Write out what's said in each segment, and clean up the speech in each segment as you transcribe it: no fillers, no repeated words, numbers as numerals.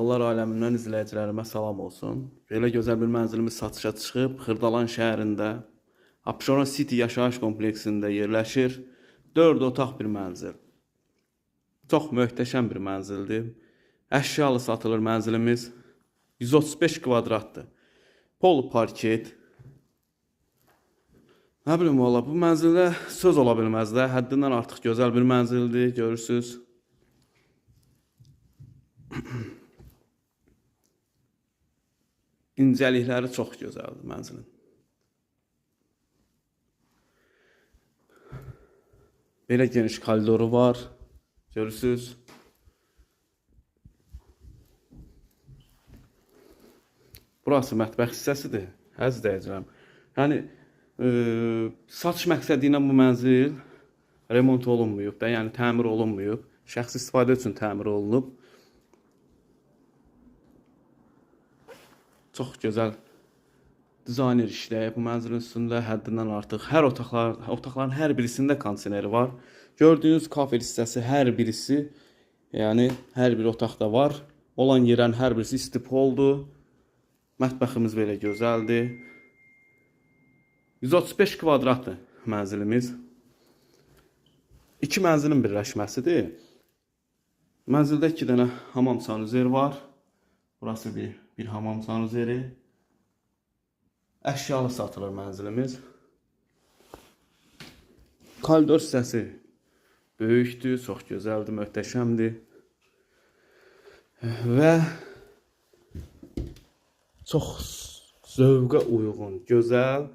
Nağıllar aləmindən izləyicilərimə salam olsun. Belə gözəl bir mənzilimiz satışa çıxıb Xırdalan şəhərində, Abşeron City yaşayış kompleksində yerləşir. 4 otaq bir mənzil. Çox möhtəşəm bir mənzildir. Əşyalı satılır mənzilimiz. 135 kvadratdır. Pol parket. Nə bilim valla bu mənzildə söz ola bilməz də. Həddindən artıq gözəl bir mənzildir, görürsüz. İncəlikləri çox gözəldir mənzilin. Belə geniş koridoru var. Görürsüz. Burası mətbəx hissəsidir. Əziz izləyicilərim. Yəni satış məqsədi ilə bu mənzil remont olunmayıb da, yəni təmir olunmayıb. Şəxsi istifadə üçün təmir olunub. Çox gözəl dizayner işləyib bu mənzilin üstündə həddindən artıq. Hər otaqların hər birisində kondisioneri var. Gördüyünüz kafe hissəsi hər birisi, yəni hər bir otaqda var. Olan yerin hər birisi istipoldur. Mətbəximiz belə gözəldir. 135 kvadratdır mənzilimiz. İki mənzilin birləşməsidir. Mənzildə 2 dənə hamam sanuzeri var. Burası bir hamam sanuzeri. Əşyalı satılır mənzilimiz. Koridor hissəsi böyükdür, çox gözəldir, möhtəşəmdir. Və çox zövqə uyğun, gözəl,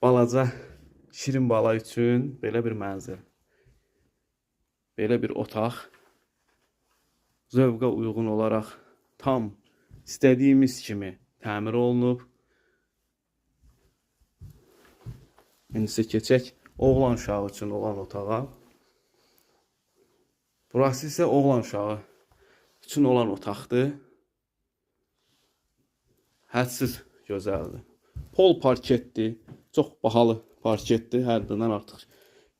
balaca, şirin bala üçün belə bir mənzil. Belə bir otaq zövqə uyğun olaraq tam istədiyimiz kimi təmir olunub. İndi isə keçək oğlan uşağı üçün olan otağa. Burası isə oğlan uşağı üçün olan otaqdır. Hədsiz gözəldir. Pol parketdir. Çox bahalı parketdir. Həddindən artıq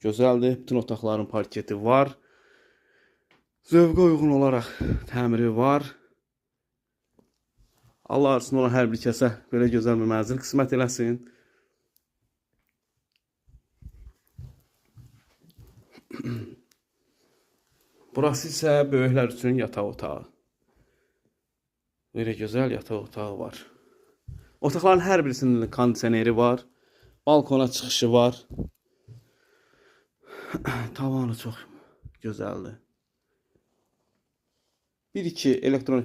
gözəldir. Bütün otaqların parketi var. Zövqə uyğun olaraq təmiri var. Allah arzusunda olan hər bir kəsə belə gözəl bir mənzil qismət eləsin. Burası isə böyüklər üçün yataq otağı. Belə gözəl yataq otağı var. Otaqların hər birisinin kondisioneri var. Balkona çıxışı var. Tavanı çox gözəldir. 1-2 elektronik